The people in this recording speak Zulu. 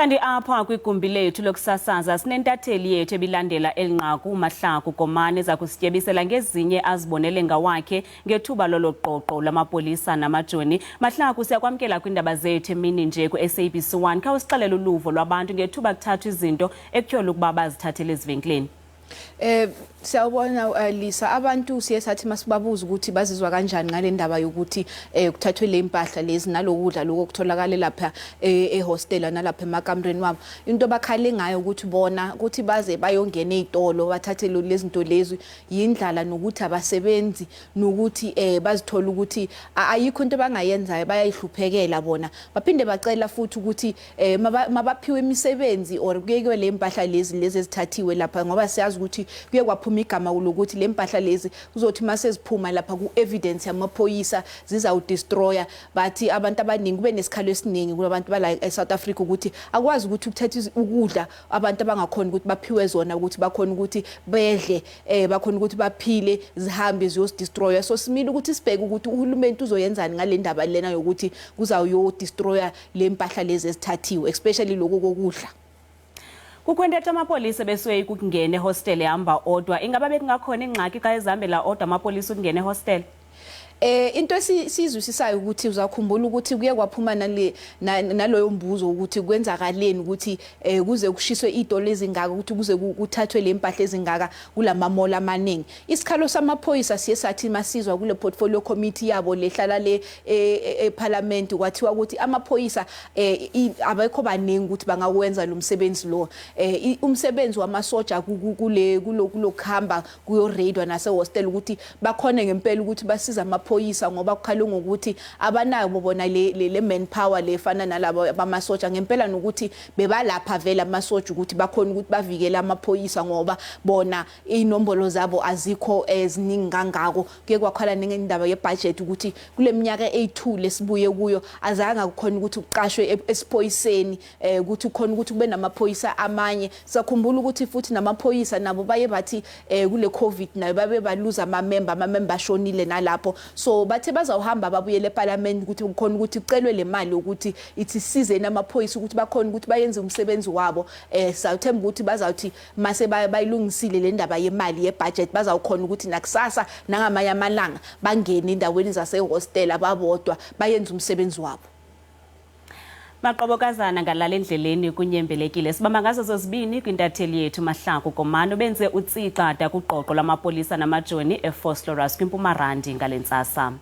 Kanti apha kwigumbi lethu lokusasaza sinentatheli yethu ebilandela eli nqaku, uMahlaku Komane, eza kusityebisela ngezinye azibonele ngawakhe ngethuba lolo qoqo lwamapolisa namajoni. Mahlaku, siyakwamkela kwiindaba zethu emini nje ku-SABC 1. Khawusixelele uluvo lwabantu ngethuba kuthathwa izinto ekutyholwa ukuba bazithathele ezivenkileni. Siyawubona, Lisa, abantu siye sathi masibabuza ukuthi bazizwa kanjani ngale ndaba yokuthi kuthathwe le impahla lezi nalokudla lokho kutholakale lapha ehostela nalapha emakamreni wabo. Into bakhale ngayo ukuthi bona ukuthi baze bayongena ezitolo bathathe lezi zinto lezi yindlala, nokuthi abasebenzi, nokuthi bazithola ukuthi ayikho into abangayenzayo, bayayihluphekela bona. Baphinde bacela futhi ukuthi mabaphiwe imisebenzi or kuyekwe le mpahla lezi ezithathiwe lapha, ngoba siyazi ukuthi kuye kwaphuma igama lokuthi le mpahla lezi kuzothi mase ziphuma lapha ku-evidence yamaphoyisa zizawudestroya. Bathi abantu abaningi, kube nesikhalo esiningi kulabantu bala e-South Africa ukuthi akwazi ukuthi ukuthatha ukudla abantu abangakhona ukuthi baphiwe zona, ukuthi bakhona ukuthi bedle, bakhona ukuthi baphile, zihambe ziyosidestroya. So simile ukuthi sibheke ukuthi uhulumeni uzoyenzani ngale ndaba lena yokuthi kuzawuyodestroya le mpahla lezi ezithathiwe, especially lokhu kokudla. Kukho intetho amapolisa besuye ukungena ehostele ehamba odwa. Ingaba bekungakhona ingxaki xa ezihambela odwa amapolisa ukungena ehostele? Into esizwisisayo ukuthi uzakhumbula ukuthi kuye kwaphuma nale naloyo mbuzo ukuthi kwenzakaleni ukuthi kuze kushiswe izitolo ezingaka, ukuthi kuze kuthathwe le mpahla ezingaka kulama-mall amaningi. Isikhalo samaphoyisa siye sathi masizwa kule portfolio committee yabo lehlala le eParliament, kwathiwa ukuthi amaphoyisa abekho baningi ukuthi bangawenza lo msebenzi lo, umsebenzi wamasoja kule kulokuhamba kuyo-raidwa nase-hostel, ukuthi bakhone ngempela ukuthi basize amaphoyisa, ngoba kukhale ngokuthi abanabo bona le manpower le efana nalabo bamasoja ngempela, nokuthi bebalapha vele amasoja ukuthi bakhona ukuthi bavikele amaphoyisa, ngoba bona inombolo zabo azikho eziningi kangako. Kuye kwakhala ngendaba yebudget, ukuthi kule minyaka eyi-2 lesibuye kuyo azange kukhona ukuthi kuqashwe esiphoyiseni, ukuthi khona ukuthi kube namaphoyisa amanye. Sakhumbula ukuthi futhi namaphoyisa nabo baye bathi kule COVID nayo babe baluza ama-member ashonile nalapho. So bathe bazawuhamba babuyele eParliament ukuthi kukhona ukuthi kucelwe le mali ukuthi ithi size namaphoyisa ukuthi bakhona ukuthi bayenze umsebenzi wabo. Sawuthemba ukuthi bazawuthi mase bayilungisile le ndaba yemali yebudget, bazawukhona ukuthi nakusasa nangamanye amalanga bangene endaweni zasehostela babodwa bayenze umsebenzi wabo. Maqobokazana ngalala endleleni kunyembelekile. Sibamba ngazo zozibini kwintatheli yethu Mahlaku Komano benze utsicada kuqoqo lwamapolisa namajoni eVosloorus kwiMpuma Randi ngale ntsasa.